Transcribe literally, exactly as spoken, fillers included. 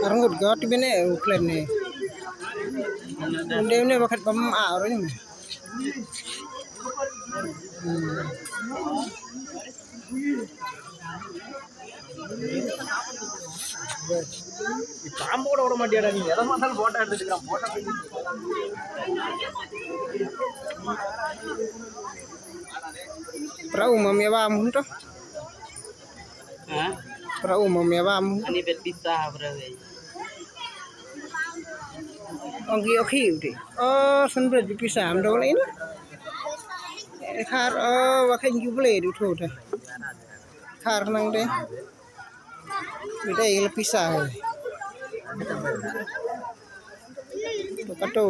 Arngut got bine u klen ne. Unde une bakat bam a ro ni. Hmm. Pra u mam ya bam hun to. Ha? Pra u mam ya bam. Ani bet pisa pra we. Ong ki okhi uti. Oh, san bet pisa am dong lai na. Khar, oh, wa khan ju ble du tho ta. Khar nang de. Bidai la pisa hai. To kato.